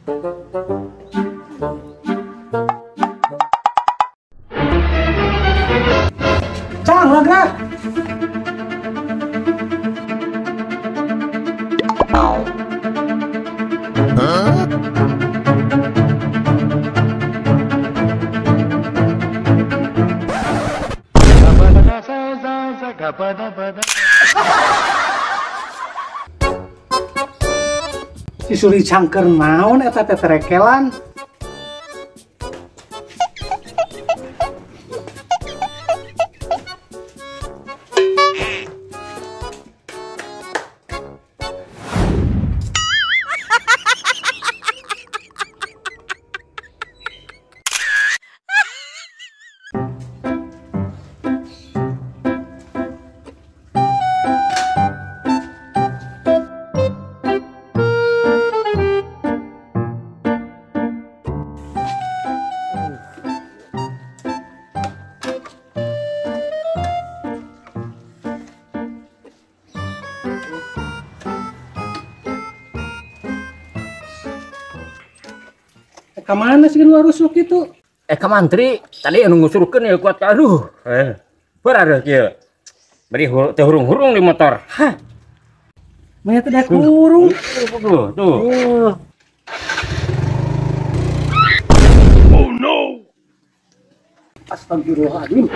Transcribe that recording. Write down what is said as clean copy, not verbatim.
Cang, gerak. Si Suri cangker naon eta teh terekelan. Kemana sih lu rusuk itu? Ka mantri, tadi anu ngusurkeun ya kuat aduh. Berareuh kieu. Bari teu hurung-hurung di motor. Hah. Maya teh daek hurung. Tuh, tuh. Oh no. Astagfirullahaladzim.